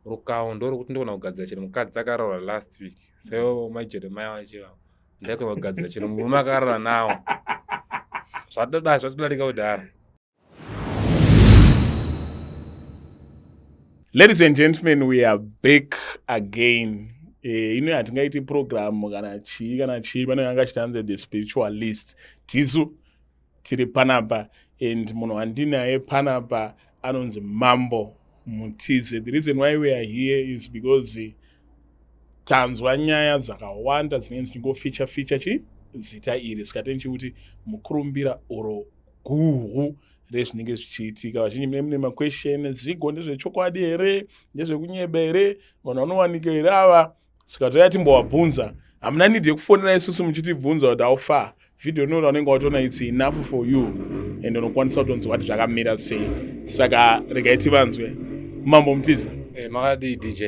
Rukawo ndorwekuti ndogona kugadzira chero mukadzi akaroora last week. Saivo maJeremiah vacho ivavo. Ndaigona kugadzira chero murume akaroora nawo. Zvatoda zvatodarika kudhara. Ladies and gentlemen, we are back again. Eh, ino hatingaiti program kana chii kana chii pane anga chitanzi the spiritualist tisu tiri panapa and munhu wandinaye panapa anonzi Mambo Mutize. The reason why we are here is because tanzwa nyaya dzakawanda dzinenge dzichingoficha ficha chi zita iri saka tenichikuti mukurumbira oro guhu rezvinenge zvichiitika. Vazhinji mune mune maquestion, zigo ndezvechokwadi here, ndezvekunyeba here, vanhu vanowanika here ava? Saka toya timbovabvunza. Hamuna need yekufonera isusu muchitibvunza kuti how far video rino raunenge watoona, it's enough for you and unokwanisa kutonzwa kuti zvakamira sei. Saka regai tivanzwe. Mambo Mutize. Eh, makadii DJ?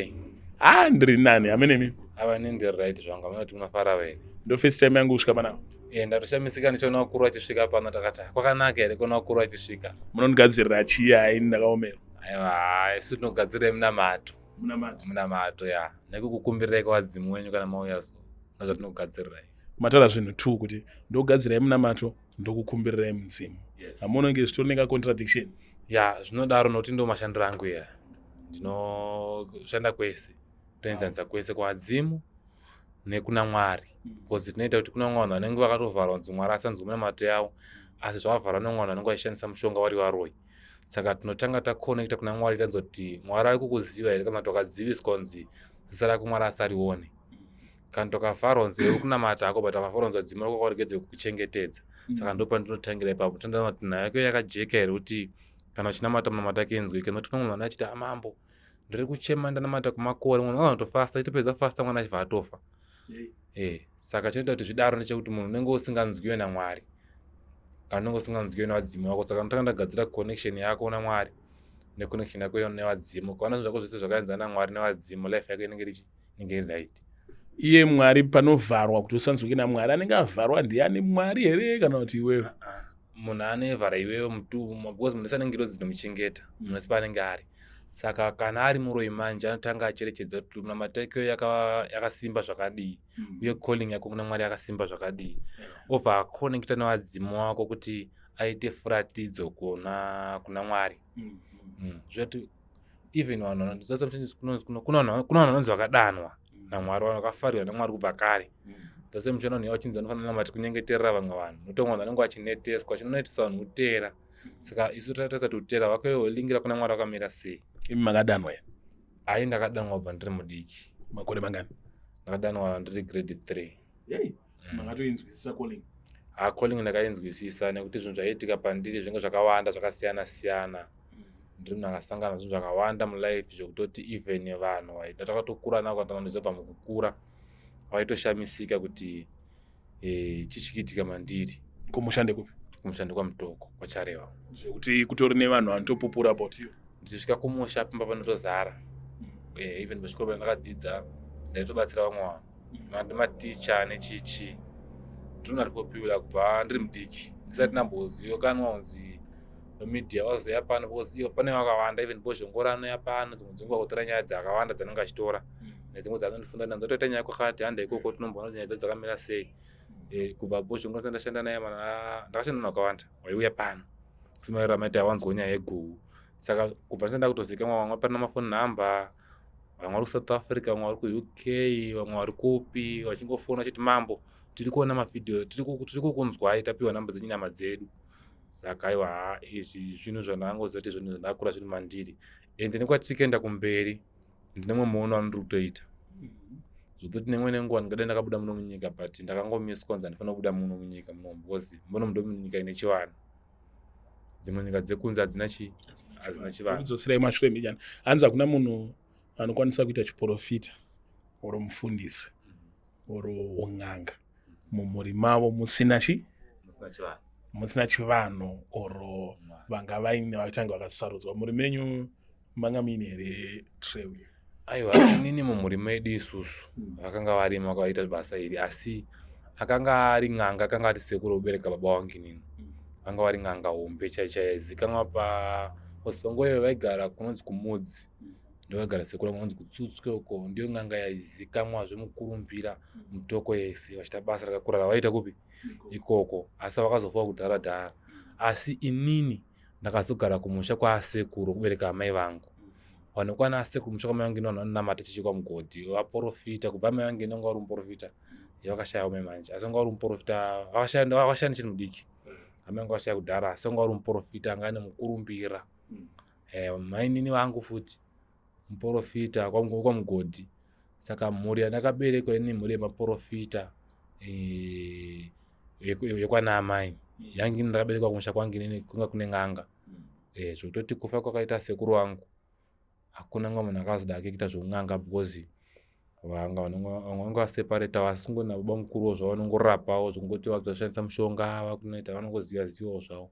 Ah, ndiri nani, amenemi. Ava ini ndiri right zvangu, hamuna kuti munofara here. Ndo first time yangu kusvika panapa. Eh, ndatoshamisika ndichiona vakuru vachisvika pano, takati kwakanaka here kuona vakuru vachisvika. Munondigadzirira chii? Hai, ndakaomerwa. Aiwa, isu tinogadzirira munamato. Munamato. Munamato ya. Nekukukumbirirai kwavadzimu wenyu kana mauya so. Ndozvatinogadzirirai. Mataura zvinhu two kuti ndogadzirai munamato, ndokukumbirirai mudzimu. Yes. Hamuonenge zvitoneka contradiction? Ya, zvinodaro nokuti ndo mashandiro angu iya. Ndinoshanda kwese. Toenzanisa kwese kuvadzimu nekuna Mwari. Because tinoita kuti kuna vanhu vanenge vakatovharwa kunzi Mwari asanzwe munamato yavo, asi zvavavharwa nemwe vanhu vanenge vachishandisa mushonga vari varoyi. Saka tinotanga taconnecta kuna Mwari, tanzwa kuti Mwari ari kukuziva here kana tokadziviswa kunzi zita rako Mwari asarione. Kana tokavharwa kunzi iwe kunamata hako, but wakavharwa kunzi vadzimu vako vakaregedze kukuchengetedza. Saka ndo pandinotangira ipapo. Tinoona kuti nhau yako yakajeka here kuti kana uchinamata munamato yake inzwike. Nokuti kune munhu achiti amambo ndiri kuchema ndanamata kumakore, munhu anotofasta, achitopedza kufasta mwana achibva atofa. Eh, saka chinoita kuti zvidaro ndechekuti munhu unenge usinganzwiwe naMwari. Kana unenge usinganzwiwe nevadzimu vako, saka unotanga ndagadzira connection yako naMwari neconnection yako nevadzimu. Ukaona zvinhu zvako zvese zvakaenzana naMwari nevadzimu, life yako inenge iri inenge iri right. Iye Mwari panovharwa kuti usanzwike naMwari, anenge avharwa ndiani? Mwari here kana kuti iwewe? Munhu anevhara iwewe mutumwa, because munhu wese anenge ngirozi dzinomuchengeta, munhu wese paanenge ari. Saka kana ari muroyi manje anotanga acherechedza kuti munamato yake yakasimba zvakadii, uye calling yako kuna Mwari yakasimba zvakadii, obva aconnecta nevadzimu wako kuti aite furatidzo kuna Mwari. Zvoti even vanhu kuna vanhu vanonzi vakadanwa naMwari, vanhu vakafarirwa naMwari kubva kare. Ndose muchiona vanhu vachinzi vanofanira namati kunyengeterera vamwe vanhu, nokuti vamwe vanhu vanenge vachineteswa, chinonetesa vanhu utera. Saka isu tatarisa kuti utera hwako iwe lingira kuna Mwari wakamira sei. Imi makadanwa here? Hai, ndakadanwa kubva ndiri mudiki. Makore mangani? Ndakadanwa ndiri grade 3. Hey, makatoinzwisisa calling? Ha, calling ndakainzwisisa nekuti zvinhu zvaiitika pandiri zvinge zvakawanda zvakasiyana siyana. Ndiri munhu akasangana zvinhu zvakawanda mulife zvekutoti even vanhu vatakatokura navo kana ndizobva mukukura vaitoshamisika kuti chichikiitika mandiri. Kumushande kupi? Kumushande kwaMutoko, kwaCharewa. Zvekuti kutori nevanhu vanotopupura about you? Ndichisvika kumusha pamba panotozara. Even pachikoro pandakadzidza ndaitobatsira vamwe vanhu, maticha nechichi. Ndiri ari popular kubva ndiri mudiki, ndisati ndambozivikanwa kunzi media wazoya pano, because iyo pane vakawanda, even Bozhongora anouya pano dzimwe dzenguva kutora nyaya dzakawanda dzanenge achitora, nedzimwe dzanondifunda ndanzotoita nyaya kwakati handa ikoko tinomboona kuti nyaya dzacho dzakamira sei. Kubva Bozhongora ndashanda naye, ndakashanda navanhu vakawanda vaiuya pano semaerero amaita awanzwa nyaya yeguhu. Saka kubva ndisati ndakutozivikanwa, vamwe parina mafoni nhamba, vamwe vari kuSouth Africa, vamwe vari kuUK, vamwe vari kupi, vachingofona vachiti mambo tiri kuona mavhidhiyo, tiri kukunzwai, tapiwa nhamba dzenyama dzedu. Saka aiwa, izvi zvinhu zvandangoziva kuti zvinhu zvandakura zviri mandiri, ende nekwatiri kuenda kumberi ndine mumwe muono wandiri kutoita, zvototi nemwe nenguva ndingadai ndakabuda muno munyika, but ndakangomiswa kunzi handifanira kubuda muno munyika muno, because muno ndo munyika ine chivanhu. Dzimwe nyika dzekunze hadzina chi hadzina chivanhu. Dzoserai mashure mbijana. Hanzi hakuna munhu anokwanisa kuita chiprofita oro mufundisi oro un'anga mumhuri mavo musina chi musina chivanhu oro vanga vaine vachange vakasarudzwa. Mhuri menyu manga muine here trail? Aiwa, inini mumhuri medu isusu vakanga varimo vakaita basa iri, asi akanga ari n'anga, akanga ari sekuru vobereka baba vangu inini, vanga vari n'anga hombe chai chai yaizikanwa pa panguva iyo vaigara kunonzi kuMudzi. Ndokagara sekuru vangu vanzi kuTsutswe uko, ndiyo n'anga yaizikamwa zvemukurumbira mutoko yese, vachiita basa rakakura ravaita kupi ikoko, asi vakazofawo kudhara dhara. Asi inini ndakazogara kumusha kwasekuru kubereka amai vangu. Vanhu kwana asekuru musha kwamai vangu ino vanonamata chechi kwamugodhi, vaporofita kubva amai vangu ino vari muporofita, vakashayawo mai manje, asi vanga vari muporofita, vakashaya ndichiri mudiki. Amai vangu vakashaya kudhara, asi vanga vari muporofita anga ane mukurumbira. Mainini vangu futi muporofita kwamugodhi. Saka mhuri yandakaberekwa ini mhuri yemaporofita yekwana amai yangu ini ndakaberekwa kumusha kwangu inini kunga kune n'anga. Zvekutoti kufa kwakaita sekuru vangu hakuna mumwe munhu akazoda ake kuita zveun'anga, because vanga vamwe vanga vaseparata, vasingori nababa mukuruwo zvavo, vanongorapawo zvekungoti vakushandisa mushonga vakunoita vanongoziva zivawo zvavo.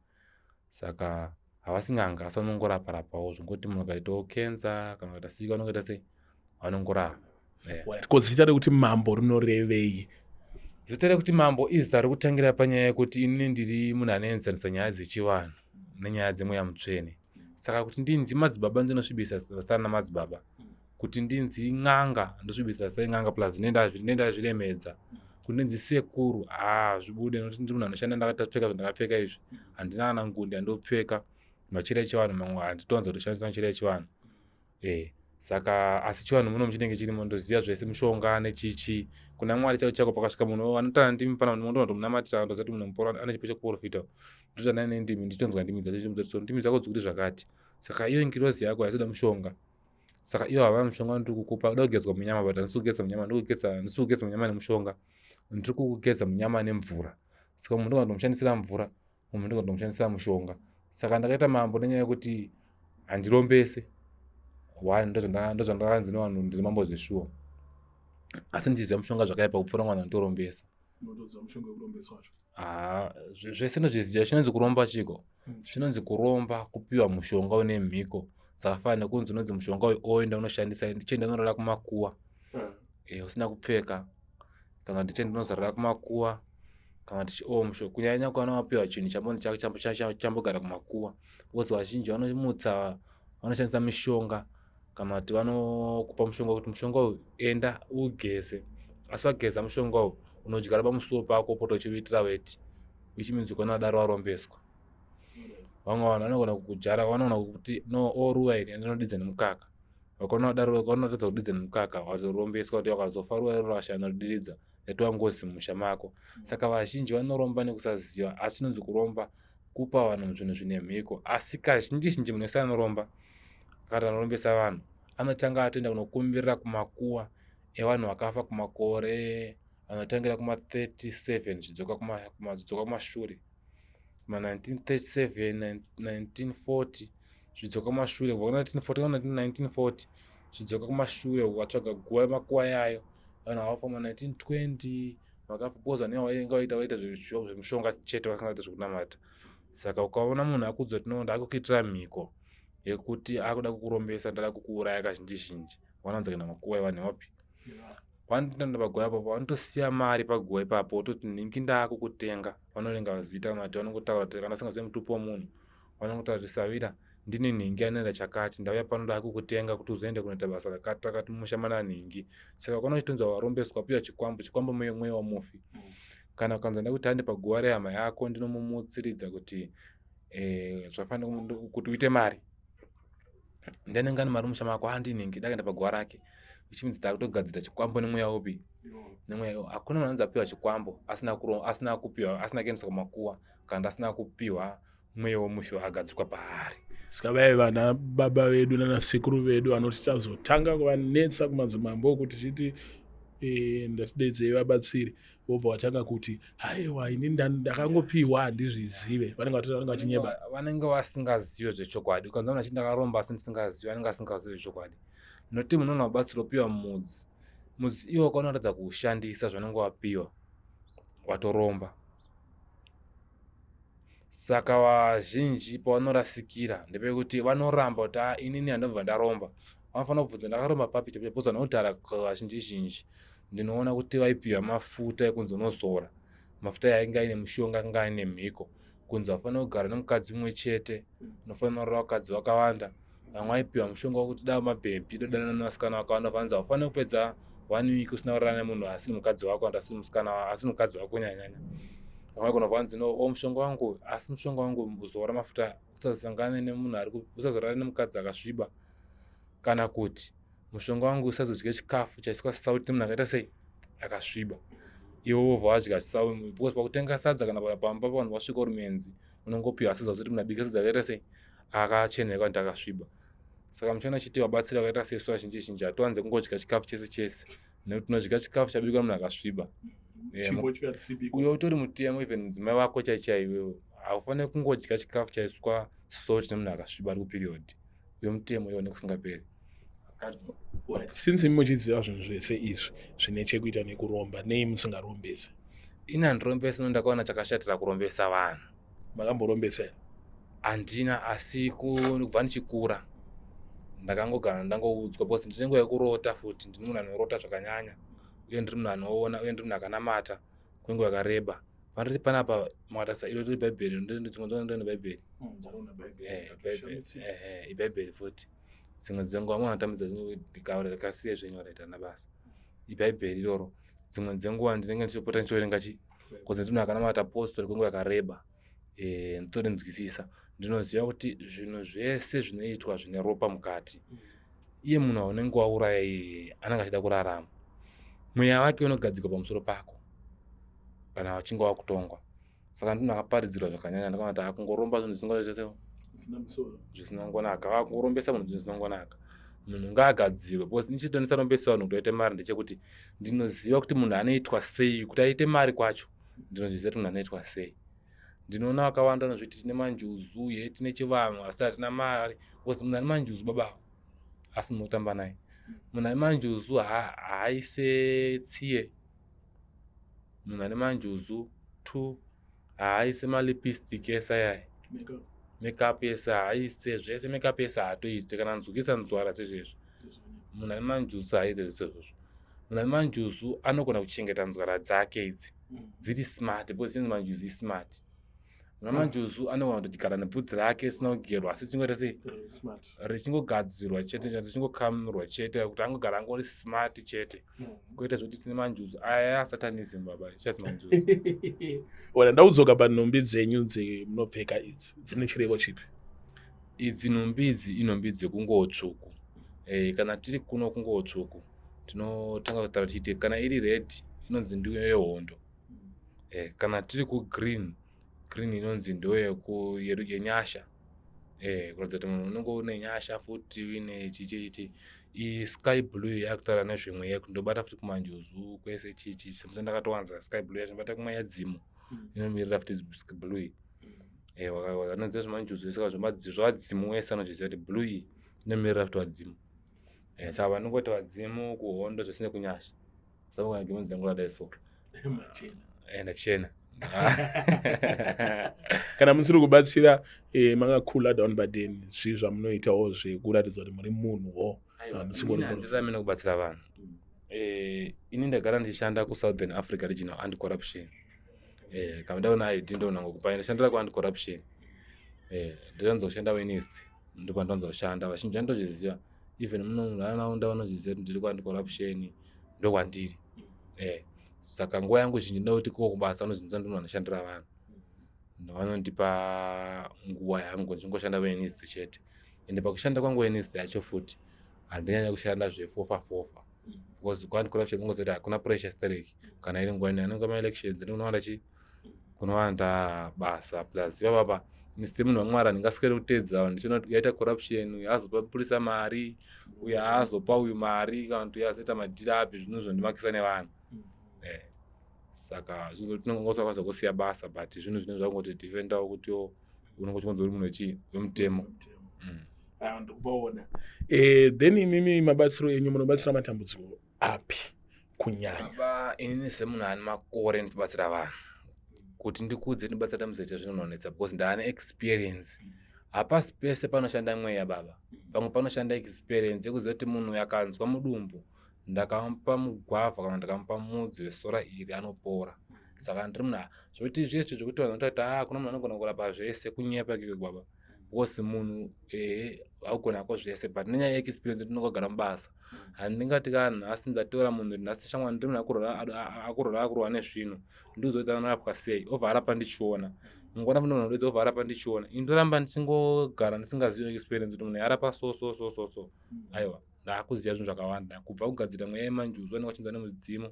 Saka havasi n'anga, asi vanongorapa rapawo zvongoti munhu akaitawo kenza kana kuita siki vanongoita sei, vanongorapa. Ko zita rekuti Mambo rinorevei? Zita rekuti Mambo izita rekutangira panyaya yekuti inini ndiri munhu anoenzanisa nyaya dzechivanhu nenyaya dzemweya mutsvene. Saka kuti ndinzi madzibaba ndinosvibisa zita namadzibaba, kuti ndinzi n'anga ndosvibisa zita ren'anga, plus ndendazviremedza. Kuti ndinzi sekuru haa zvibude, nokuti ndiri munhu anoshanda ndakatapfeka zvandakapfeka izvi, handina kana ngundi yandopfeka, machira echivanhu mamwe handitowanza kutoshandisa machira echivanhu. Saka asi chivanhu muno chinenge chirimo, ndoziva zvese mushonga nechichi kuna Mwari chako chako. Pakasvika munhu anotaura ndimi pana munhu ndotomunamatira, ndoziva kuti munhu muporo ane chipo chekuprofita, ndotaura naye nendimi, ndichitonzwa ndimi dzacho, so ndimi dzako dzikuti zvakati. Saka iyo ngirozi yako haisida mushonga, saka iyo havana mushonga ndiri kukupa kuda kugezwa munyama, but handisi kugeza munyama, handisi kugeza munyama nemushonga, ndiri kukugeza munyama nemvura. Saka munhu ndogona kutomushandisira mvura, munhu ndogona kutomushandisira mushonga. Saka ndakaita mambo nenyaya yekuti handirombese one, ndozvandakanzi nevanhu, ndiri mambo zveshuwa, asi ndichiziva mushonga zvakaipa kupfuura mwana anotorombesa. Haa, zvese ndozviziva. Chinonzi kuromba chiko? Chinonzi kuromba kupiwa mushonga une mhiko dzakafanana nekunzi unonzi mushonga uyu oenda unoshandisa, chienda unorara kumakuwa usina kupfeka, kana kuti chienda unozorara kumakuwa, kana kuti o mushonga, kunyanya kana wapiwa chinhu chambonzi chambogara kumakuwa, because vazhinji vanomutsa, vanoshandisa mishonga, kana kuti vanokupa mushonga kuti mushonga uyu enda ugeze, asi wageza mushonga uyu unodyara pamusuwo pako, upota uchiuitira weti, which means ukaona wadaro warombeswa. Vamwe vanhu vanogona kukujara, vanogona kuti no oruwa iri ndinodidza nemukaka, vakaona wadaro, vakaona watadza kudidza nemukaka, watorombeswa, kuti wakazofa ruwa iro rakashaya nodiridza, yatova ngozi mumusha mako. Saka vazhinji vanoromba nekusaziva, asi chinonzi kuromba kupa vanhu zvinhu zvine mhiko. Asi kazhinji zhinji munhu wese anoromba akati anorombesa vanhu anotanga atoenda kunokumbirira kumakuwa evanhu vakafa kumakore anotangira kuma37 zvidzoka kumashure, kuma1937, 1940 zvidzoka kumashure, kubva kuna 1940, 1940 zvidzoka kumashure, ukatsvaga guva makuva yayo vanhu vakafa kuma1920 vakafa, because vanhu vainge vaita vaita zvemushonga chete, vasingaita zvekunamata. Saka ukaona munhu akudza kuti no, ndakukuitira mhiko yekuti akuda kukurombesa, ndada kukuuraya, kazhinji zhinji vanowanza kuenda makuva evanhu vapi vanotoenda paguva ipapo, vanotosiya mari paguva ipapo, wototi nhingi ndaakukutenga. Vanoverenga zita, kana kuti vanongotaura kuti kana usingazivi mutupo wemunhu, vanongotaura kuti savira ndini nhingi anoenda chakati, ndauya pano ndaakukutenga kuti uzoende kunoita basa rakati rakati mumusha mana nhingi. Saka ukaona uchitonzi warombeswa, wapiwa chikwambo, chikwambo mweya wamufi, kana ukanzi ndakuti hande paguva rehama yako ndinomumutsiridza kuti zvafanira kuti uite mari, ndianenge ane mari mumusha mako, handinhingi ndakaenda paguva rake, which means takutogadzira chikwambo nemweya upi? Nemweya. Hakuna munhu anonzi apiwa chikwambo asina kupiwa, asina kuendeswa kumakuwa, kana asina kupiwa mweya wemufi agadzikwa paari. Saka vai vana baba vedu nanasekuru vedu vanoti tazotanga kuvanetsa kumadzimambo kuti chiti ndatidedzei vabatsiri, vobva vatanga kuti haiwa, ini ndakangopiwa, handizvizive, vanenge vachinyeba. Vanenge vasingazive zvechokwadi. Ukanzwa munhu achiti ndakaromba asi ndisingazivi, anenge asingazivi zvechokwadi, nokuti munhu unoona kubatsira upiwa mudzi, mudzi iwo ukaona uratidza kuushandisa zvaunenge wapiwa, watoromba. Saka vazhinji pavanorasikira ndepekuti vanoramba kuti a inini handobva ndaromba. Vanofanira kubvunza ndakaromba papi chaipo chaipo. Vanodhara kazhinji zhinji ndinoona kuti vaipiwa mafuta ekunzi unozora mafuta yainge aine mushonga, akanga aine mhiko, kunzi haufaniri kugara nemukadzi mumwe chete, unofanira kurora vakadzi vakawanda. Vamwe vaipiwa mushonga wekuti da mabhebhi, dodanana nevasikana vakawanda, vanzi haufaniri kupedza one week usina kurara nemunhu asiri mukadzi wako and asiri musikana, asiri mukadzi wako kunyanyanya. Vamwe vaigona kuvanzi no, o mushonga wangu, asi mushonga wangu uzora mafuta, usazosangane nemunhu ari, usazorara nemukadzi akasviba, kana kuti mushonga wangu usazodya chikafu chaiswa sauti munhu akaita sei, akasviba. Iwe wobva wadya sau, because pakutenga sadza kana pamba pavanhu vasvika uri muenzi, unongopiwa sadza usati munhu abika sadza akaita sei, akachena kana kuti akasviba. Saka muchiona chiti vabatsiri vakaita sesu vazhinji zhinji hatiwanze kungodya chikafu chese chese, nekuti tinodya chikafu chabikwa nemunhu akasviba. Uyo utori mutemo, even mudzimai wako chaichai iwewe haufaniri kungodya chikafu chaiswa salt nemunhu akasviba ari kuperiod. Uyo mutemo iwo nekusingaperi. Since imi muchiziva zvinhu zvese izvi zvine chekuita nekuromba, nei musingarombesi? Ini handirombesi, no, ndakaona chakashatira kurombesa vanhu. Makamborombesa here? Handina, asi kubva ndichikura ndakangogara ndangoudzwa, because ndine nguva yekurota futi. Ndini munhu anorota zvakanyanya, uye ndiri munhu anoona, uye ndiri munhu akanamata kwenguva yakareba. Pandiri panapa makatarisa iro riri bhaibheri, dzimwe dzacho ndine bhaibheri, ibhaibheri futi. Dzimwe dzenguva munatambidza rikasiye zvenyu raita basa, ibhaibheri iroro. Dzimwe dzenguva ndinenge ndichipota ndichiverenga chi, because ndiri munhu akanamata postori kwenguva yakareba. Nditorinzwisisa, ndinoziva kuti zvinhu zvese zvinoitwa zvine ropa mukati. Iye munhu waunenge wauraya iyeye anenge achida kurarama, mweya wake unogadzikwa pamusoro pako kana wachinge wakutongwa. Saka ndinhu akaparidzirwa zvakanyanya, ndakaona kuti akungoromba zvinhu zvisingaite zvisina ngonaka, vakungorombesa munhu zvinhu zvisina ngonaka. Munhu ngaagadzirwe, because nichito ndisarombesa vanhu kuti aite mari ndechekuti ndinoziva kuti munhu anoitwa sei kuti aite mari kwacho. Ndinozviziva kuti munhu anoitwa sei. Ndinoona vakawanda vanozviti tine manjuzu, ye tine chivanhu, asi hatina mari, because munhu ane manjuzu baba, asi munotamba naye. Munhu ane manjuzu haaise tsiye. Munhu ane manjuzu two haaise malipstick ese ayaya, makeup yese haaise zvese, makeup yese haatoisi, kana nzwikisa nzwara zvezvezvo. Munhu ane manjuzu haaite zvese izvozvo. Munhu ane manjuzu anogona kuchengeta nzwara dzake idzi dziri smart, because chinzi manjuzu ismart. Munhu ane manjuzu anogona kutogara nebvudzi rake risina kugerwa, asi richingoita sei, richingogadzirwa chete, richingokamurwa chete, kuti angogara angori smart chete, kwete zvekuti tine manjuzu aya. Satanism baba, chasi manjuzu. Ona, ndaudzoka panhumbi dzenyu dzemunopfeka idzi, dzine chirevo chipi? Idzi nhumbi idzi inhumbi dzekunguo tsvuku. Kana tiri kuno kunguo tsvuku tinotanga kutaura tichiti kana iri red inonzi ndiyo yehondo. Kana tiri kugreen, green inonzi ndo yenyasha, kuratidza kuti munhu unenge une nyasha futi uine chichi chichi. Sky blue yakutaura nezvemweya, ndobata futi kumanjuzu kwese chichi semusa ndakatowanza sky blue yacho, ndobata kumweya dzimu, inomirira futi blue. Vanoziva zvemanjuzu ese, zvadzimu wese anozviziva kuti blue iyi inomirira futi vadzimu. Saka vanongoti vadzimu kuhondo zvese nekunyasha. Saka kana gemenzi dzangu radai so ndachena. Kana musiri kubatsira, makakula down badeni, zvii zvamunoitawo zvekuratidza kuti muri munhuwo? Handiramene kubatsira vanhu. Ini ndagara ndichishanda kuSouthern Africa Regional Anti Corruption. Kana ndaona ID ndoona ngokupa, ndashandira kuanti corruption. Ndinowanza kushanda wenist, ndipo pandinowanza kushanda. Vazhinji vanotozviziva, even muno munharaunda vanozviziva kuti ndiri kuanti corruption, ndokwandiri. Saka nguva yangu zhinji ndinoda kuti koko kubasa vanozinzwa ndi munhu anoshandira vanhu, vanondipa nguva yangu ndichingoshanda wenist chete. Ende pakushanda kwangu wenist yacho futi handinyanya kushanda zvefofa fofa, because kuanti corruption ungoziva kuti hakuna pressure stereki. Kana iri nguva ino anenge maelections, ndinowanda chi kunowanda basa, plus ipapapa mr munhu wamwari handingasweri kuteedza vanhu ndichiona kuti uyaita corruption, uyu azopa mupurisa mari, uyu aazopa uyu mari, kana kuti uyu azoita madhiri api, zvinhu zvondimakisa nevanhu. Saka zvinongosakwanisa kusiya basa, but zvinhu zvinenge zvakungoti defendawo kuti unonge uchingonzi uri munhu wechii, wemutemo. Ndikupaona. Then imimi mabatsiro enyu munobatsira matambudziko api kunyanya? Baba, inini semunhu ane makore ndichibatsira vanhu, kuti ndikudze ndinobatsira dambudziko chazvinononetsa, because ndaane experience. Hapasi pese panoshanda mweya baba, pamwe panoshanda experience yekuziva kuti munhu uyu akanzwa mudumbu, ndakamupa mugwavha kana ndakamupa mudzi wesora iri, anopora. Saka ndiri munhu zvokuti zvese zvekuti vanhu vanoti a kuna munhu anogona kurapa zvese, kunyepa ikeko baba. Because munhu ehe haugona hako zvese, but nenyaya yeexperience tinongogara mubasa. Handingati ka nhasi ndatora munhu, nhasi shamwari, ndiri munhu akurwara, akurwa nezvinhu, ndiuze kuti anorapwa sei, obva arapa ndichiona. Mungona munhu anodedza, obva arapa ndichiona. Ini ndoramba ndichingogara ndisingazivi experience kuti munhu arapa so so so so so. Aiwa, ndaakuziva zvinhu zvakawanda, kubva kugadzira mweya yemanjuzu vanenge vachinzwa nemudzimu.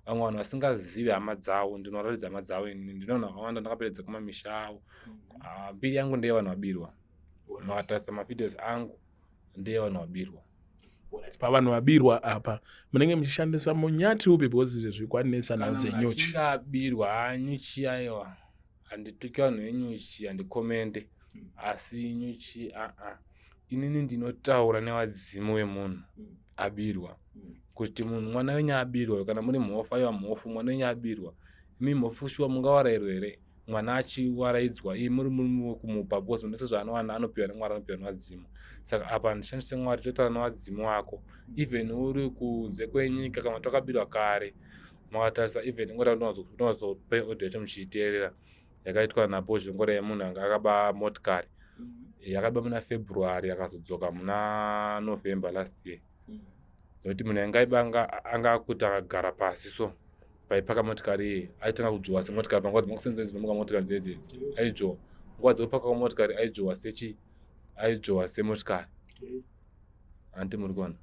Vamwe vanhu vasingazivi hama dzavo, ndinoratidza hama dzavo. Ini ndine vanhu vakawanda ndakaperedza kumamisha avo. Ah, mbiri yangu ndeye vanhu vabirwa. Makatarisa mavideos angu, ndeye vanhu vabirwa. Pavanhu vabirwa apa munenge muchishandisa munyati upi? Because izvezvi kwanetsa nhau dzenyuchi. Achinge abirwa, nyuchi, aiwa, handituki vanhu venyuchi, handikomente, asi nyuchi aa, inini ndinotaura nevadzimu vemunhu abirwa kuti munhu, mwana wenyu abirwa. Kana muri mhofu, aiwa, mhofu, mwana wenyu abirwa. Imi mhofu, shuwa mungawarayirwa here mwana achiwaraidzwa, ii muri murume wekumupa? Because munhu wese zvaanowana anopiwa nemwari, anopiwa nevadzimu. Saka apa handishandise Mwari, totaura nevadzimu wako, even uri kunze kwenyika kana takabirwa kare. Makatarisa, even ngora ndinozope audio yacho muchiiteerera, yakaitwa naBhozhongora, yemunhu anga akaba motikari, yakaba muna February, akazodzoka muna November last year. Nokuti munhu anga aiba anga akuti akagara pasi so paipaka motikari iye aitanga kudzvowa semotikari. Panguva dzemakusenza dzinomuka motikari dzedzedzi, aidzvowa. Nguva dzekupaka motikari aidzvowa sechi, aidzvowa semotikari. Handiti muri kuona?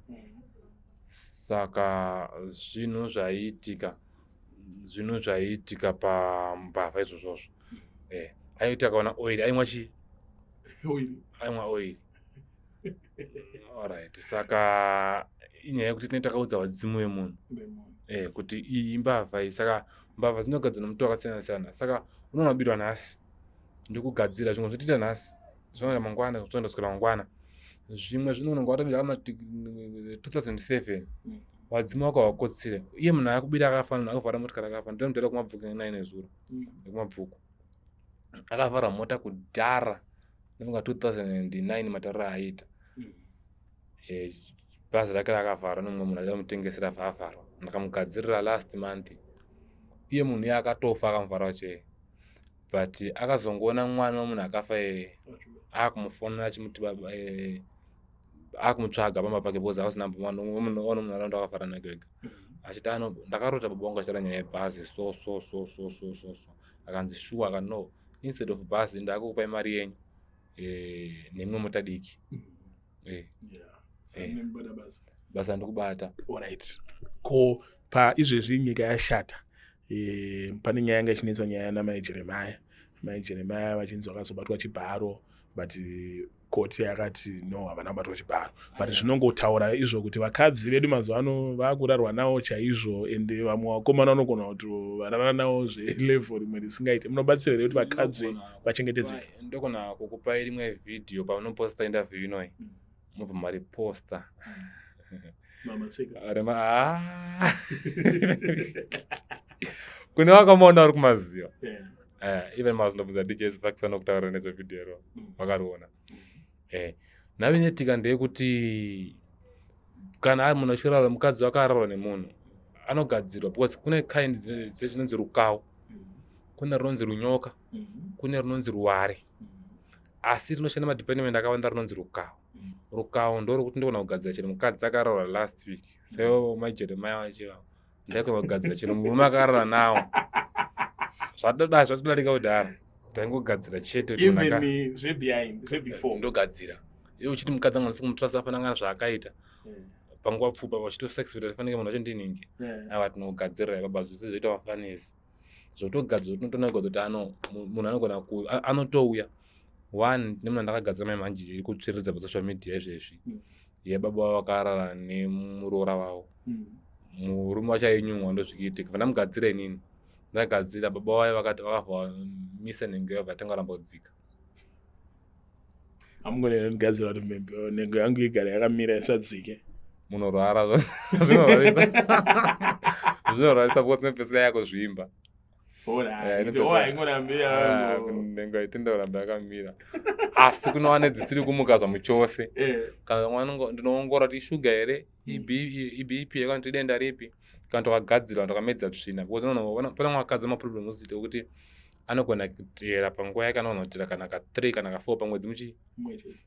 Saka zvinhu zvaiitika pambavha izvozvozvo, aiti akaona oil aimwa chii? Aimwa oil. Alright, saka inyaya yekuti tinenge takaudza vadzimu vemunhu kuti iyi imbavha iyi. Saka mbavha dzinogadzirwa nomutoo wakasiyana siyana. Saka unoona kubirwa nhasi, ndikugadzira zvimwe zvotoita nhasi, zvinoita mangwana, zvotoenda kuswera mangwana. Zvimwe zvinononga watobira kama 2007, vadzimu vako havakotsire. Iye munhu akubira akafanana akavhara motikari akafa. Ndinomutora kuMabvuku 9 nezuro, ekuMabvuku, akavhara mota kudhara, ndinonga 2009. Matauriro aaita, bhazi rake rakavharwa nemumwe munhu achida kumutengesera, vhavharwa. Ndakamugadzirira last month. Iye munhu iye akatofa akamuvhara chee, but akazongoona mwana wemunhu akafa iyeye akumufonera achimuti baba, akumutsvaga pamba pake, because hausina mwana munharaunda akavhara nake wega, achiti ano ndakarota baba vangu achitaura nyaya yebhazi so so so so so so so. Akanzi shuwa? Akati no, instead of bhazi ndakukupai mari yenyu nemimwe mota diki. Basa ndikubata. Alright, ko paizvezvi nyika yashata, pane nyaya yanga ichinetsa, nyaya yana Jeremiah. Mai Jeremiah vachinzi vakazobatwa chibharo, but koti yakati no, havana kubatwa chibharo. But zvinongotaura izvo kuti vakadzi vedu mazuva ano vakurarwa navo chaizvo, ende vamwe vakomana vanogona kuti varara navo zvelevel rimwe risingaiti. Munobatsira here kuti vakadzi vachengetedzeke? Ndogona kukupai rimwe vhidhiyo paunoposta interview inoi, mubva mariposta. Rema, ah. Kune vakamaona vari kumaziva. Even mazondobvunza DJ Sparks, vanokutaura nezvevhidhiyo ro, vakariona. Nhau inoitika ndeyekuti kana ari munhu achirara, mukadzi wakararwa nemunhu anogadzirwa, because kune kind dzechinonzi rukawo, kune runonzi runyoka, kune runonzi ruware, asi rinoshanda madepartment akawanda runonzi rukawo. Rukawo ndorokuti ndogona kugadzira chero mukadzi akararwa last week, saivo maiJeremiah vachivavo, ndaigona kugadzira chero murume akarara nawo. Zvatoda zvatodarika kudhara, taingogadzira chete kuti munhu Even zvebehind, zvebefore. Ndogadzira iwe uchiti mukadzi anga ndisi kumutrust, afanira zvaakaita panguva pfupi vachitosuspecta fanike munhu wacho ndiningi. Aiwa, tinogadzirira baba, zvese zvoita mafanisi, zvotogadzira, tinotonagwa kuti ano munhu anogona anotouya one nemunhu andakagadzira mai manje iri kutsviriridza pasocial media izvezvi, yebaba vavo vakarara nemuroora wavo. Murume wacho ainyumwa, ndozvikiitika, vandamugadzira inini, ndagadzira baba vayo, vakati vakabva vamisa nhengo yavo, vatanga ramba kudzika. Hamugone ndigadzira kuti nhengo yangu igare yakamira, isadzike? Munorwara, zvinorwarisa, zvinorwarisa, because nepesera yakuzvimba. Nhengo haitenda kuramba yakamira, asi kunova nedzisiri kumuka zvamuchose. Kana mwana ndinoongora kuti ishuga here, iBP, kana kuti idenda ripi, kana tokagadzirwa, tokamedza tsvina, because pane vakadzi maproblem osiita ekuti Anogona kutera panguva yake, anogona kutera kana ka3 kana ka4 pamwedzi muchi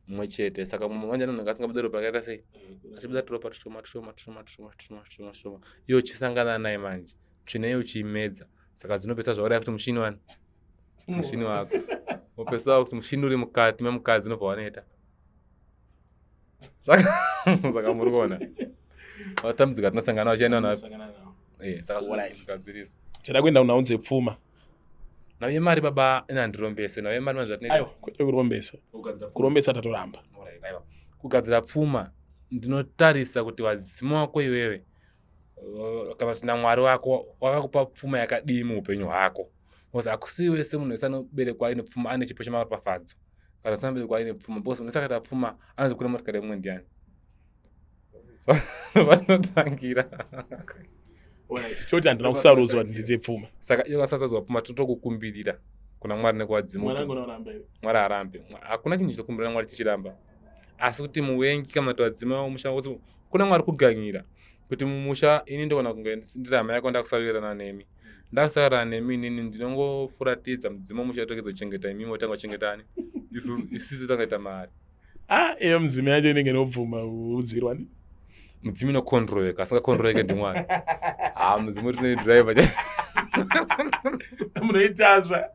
mumwe chete. Saka mumwe manje anonge asingabude ropa rakaita sei, achibuda turopa tushoma tushoma tushoma tushoma tushoma tushoma tushoma. Iwe uchisangana naye manje, tsvina iyo uchiimedza, saka dzinopesa zvauraya futi mushini wani, mushini wako wopesa kuti mushini uri mukati memukadzi unobva waneta. Saka muri kuona matambudziko atinosangana vachienda nayo. Saka zvigadzirisa. Tada kuenda kunhau dzepfuma. Nhau yemari, baba, inandirombese nhau yemari manje zvatinoita. Aiwa, kwete kurombesa, kurombesa tatoramba. Alright, aiwa, kugadzira pfuma ndinotarisa kuti vadzimu wako iwewe, kana kuti namwari wako wakakupa pfuma yakadii muupenyu hwako, because hakusi wese munhu wese anoberekwa aine pfuma, ane chipo chemaropafadzo, kana asina berekwa aine pfuma, because munhu wese akaita pfuma anozokwira motikari yemumwe ndiani? Vanotangira. Toti handina kusarudzwa kuti ndite pfuma. Saka iyo kasasarudzwa pfuma, totokukumbirira kuna Mwari nekuvadzimu. Mwari harambe. Hakuna chinhu chinokumbirira Mwari chichiramba, asi kuti muvengi kana kuti vadzimu vamusha, kuti kuna Mwari kuganyira kuti mumusha ini ndogona kunge ndiri hama yako, ndakusawirirana nemi, ndakusawirirana nemi, inini ndinongofuratidza mudzimu wemusha, tokedza kuchengeta imimi, wotanga kuchengetani isusu tangaita mari. Ah, iyo mudzimu yacho inenge inobvuma kuudzirwa. Mudzimu inokontroleka, asingakontroleke ndimwari. Ha, mudzimu tinoidriver. Munoitazva.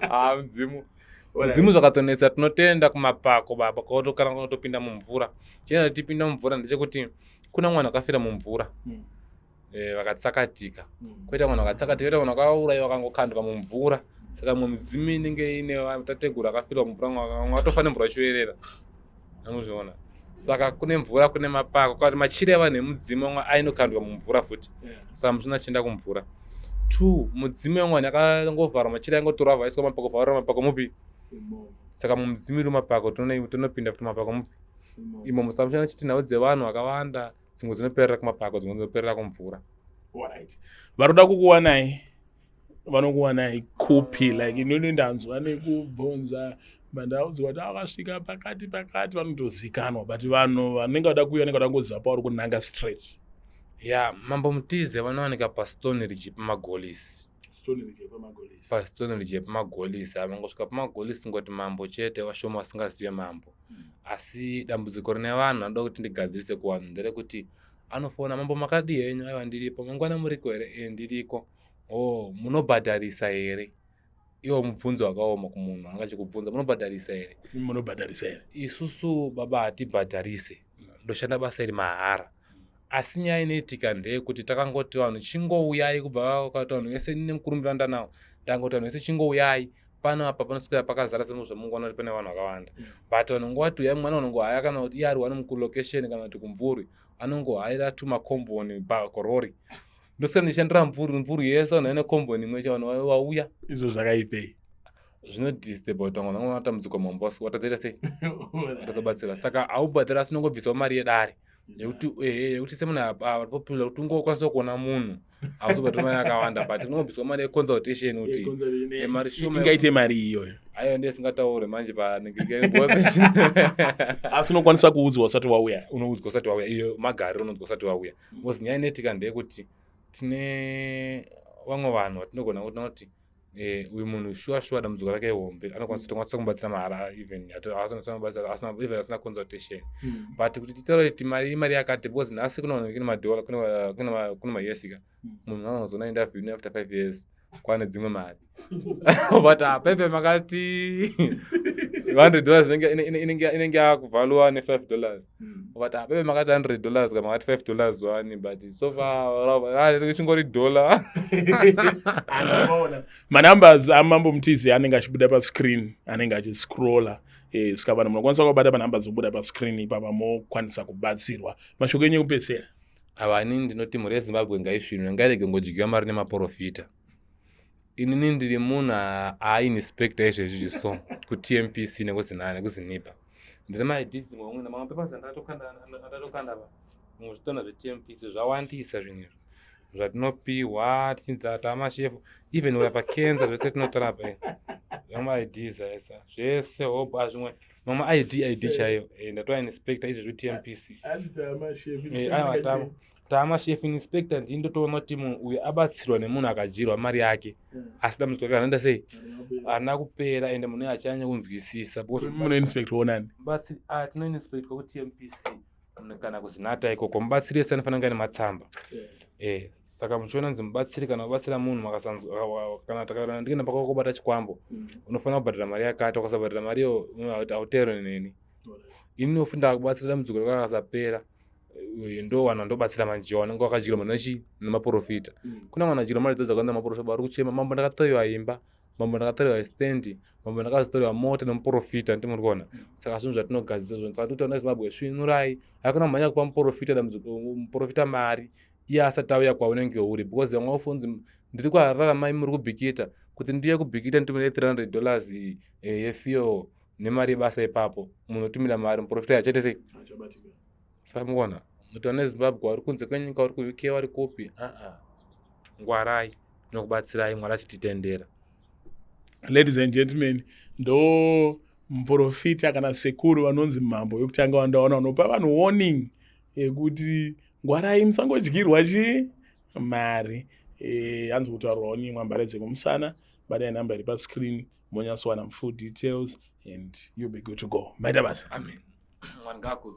Ha, mudzimu zvakatonetsa. Tinotenda kumapako, baba, kana kunotopinda mumvura. Chinoita tipinda mumvura ndechekuti kuna mwana akafira mumvura, vakatsakatika. Koita mwana akatsakatika, koita mwana akaurayiwa, akangokandwa mumvura. Saka mumwe mudzimu inenge ine tateguru akafirwa mumvura, mwe atofa nemvura ichioerera, anozviona. Saka kune mvura, kune mapako, kana machira evanhu emudzimu amwe ainokandwa mumvura futi. Saka mudzimu achienda kumvura two, mudzimu yamwe akangovharwa machira, aingotorwa, vaiswa mapako, vharwa mapako mupi. Saka mumudzimu iri mapako, tinopinda futi mapako mupi imomo. Saka muchiona chiti nhau dzevanhu vakawanda, dzimwe dzinoperera kumapako, dzimwe dzinoperera kumvura. Alright, varoda kukuwanai vanokuwanai kupi? Like inoni ndanzwa nekubvunza, mandaudzwa kuti akasvika pakati pakati vanotozikanwa, but vanhu vanenge vada kuuya vanenge vada kungoziva pauri kunanga straight. Ya, Mambo Mutize vanowanika paStone Ridge pamaGolisi. PaStone Ridge pamaGolisi, avangosvika pamaGolisi ngoti mambo chete, vashoma vasingazive mambo. Asi dambudziko rine vanhu vanoda kuti ndigadzirise kuvanhu nderekuti anofona, "Mambo, makadii henyu?" "Aiwa, ndiripo." "Mangwana muriko here?" "E, ndiriko." "O, munobhadharisa here?" Iwo mubvunzo wakaoma kumunhu anga achikubvunza, "Munobhadharisa here?" Munobhadharisa here? Isusu, baba, hatibhadharise. Ndoshanda basa iri mahara, asi nyaya inoitika ndeyekuti takangoti vanhu chingouyai, kubva vakati vanhu vese nemukurumbira ndanawo, ndangoti vanhu vese chingouyai pano apa, panoswera pakazara sezvamungoona kuti pane vanhu vakawanda. But vanhu ngowati uyai, mwana unongohaya, kana kuti iye ari wani mukulocation kana kuti kumvuri, anongohaira tumakomboni pakorori. Ndoswera ndichishandira mvuri, mvuri yese vanhu vaine komboni imwe che vanhu vauya. Izvo zvakaipei? Zvinodisturba kuti vamwe vanenge vatambudziko mambosi watadzaita sei, watadzabatsira. Saka haubhadhara, asi unongobvisawo mari yedare yekuti, ehe, yekuti semunhu ari popular, kuti ungokwanisa kuona munhu, hauzobhadhara mari yakawanda, but unongobviswa mari yeconsultation kuti mari shoma. Ingaite mari iyoyo? Aiwa, ndiye singataure manje panenge. Asi unokwanisa kuudzwa usati wauya? Unoudzwa usati wauya. Iyo magariro, unoudzwa usati wauya, because nyaya inoitika ndeyekuti tine vamwe vanhu vatinogona kuti uyu munhu shuwa shuwa dambudziko rake ihombe, anokwanisa, tokwanisa kumubatsira mahara, even even asina consultation. But kuti titaure kuti mari imari yakati, because nhasi kuna vanhu kune madhola, kune maUS ka. Munhu anozoona interview after 5 years kwane dzimwe mari, but apaipe makati $100 inenge yakuvhaluwa ne$5, but apaipe makati $100 kana makati $5 one, but so far ichingori dollar. Manumbers aMambo Mutizi anenge achibuda pascreen, anenge achiscrolla. Saka vanhu munokwanisa kubata panhamba dzobuda pascreen ipapa, mokwanisa kubatsirwa. Mashoko enyu ekupedzisira? Ava, inini ndinoti mhuri yeZimbabwe ngaisvinwe, ngairege ngodyiwa mari nemaprofita. Inini ndiri munhu ainspecta izvezvi so kuTMPC nekuZINIPA, ndine maIDs mamwe namamwe papers andatokanda pa muzvitona zveTMPC. Zvawandisa zvinhu izvo zvatinopiwa tichinzi tamashefu, even kurapa cancer, zvese tinotorapa zvamaIDs aisa zvese hope azvimwe mamwe ID chaiyo. Ndatoa inspector izvezvi TMPC. Aiwa, tama. Taama chief inspector, ndini ndotoona kuti munhu uyu abatsirwa nemunhu akadyirwa mari yake, asi dambudziko rake ranoita sei? Harina kupera. Ende munhu uyu achanyanya kunzwisisa because Munoinspect onani? Mubatsiri, ah, tinoinspectwa kuTMPC kana kuZinatha ikoko. Mubatsiri wese anofanira kunge ane matsamba. Saka muchiona nzi mubatsiri kana kubatsira munhu makasanzwa kana kana ndikaenda pakakubata chikwambo, unofanira kubhadhara mari yakati. Ukasabhadhara mari iyo, hauteerwe neni. Ini nofuti ndakakubatsira, dambudziko rako rakasapera, ndo vanhu vandobatsira manje vanenge vakadyirwa mari nechi nemaprofita. Kuna vanhu vadyirwa mari dzakawanda nemaprofita, vari kuchema, "Mambo, ndakatorerwa imba. Mambo, ndakatorerwa stendi. Mambo, ndakazotorerwa mota nemuprofita." Ndimuri kuona? Saka zvinhu zvatinogadzisa zvinhu. Saka toti Zimbabwe, svinurai. Hakuna kumhanya kupa muprofita dambudziko, muprofita mari iye asati auya kwaunenge uri, because vamwe vafunzi, "Ndiri kuHarare, mai, muri kuBhikita. Kuti ndiye kuBhikita, nditumire $300 yefuel nemari yebasa." Ipapo munhu otumira mari, muprofita achaite sei? Saka mukuona kuti vana veZimbabwe vari kunze kwenyika, vari kuUK, vari kupi, aa, ngwarai. Tinokubatsirai, Mwari achititendera. Ladies and gentlemen, ndo muprofita kana sekuru vanonzi Mambo wekutanga wandaona vanopa vanhu warning yekuti ngwarai, musangodyirwa chi mari. Hanzi kutaurwawo nimwambare dzekumusana. Badai namba iri pascreen, monyatsowana full details and you'll be good to go. Maita basa. Amen. Mwari ngaakudzwe.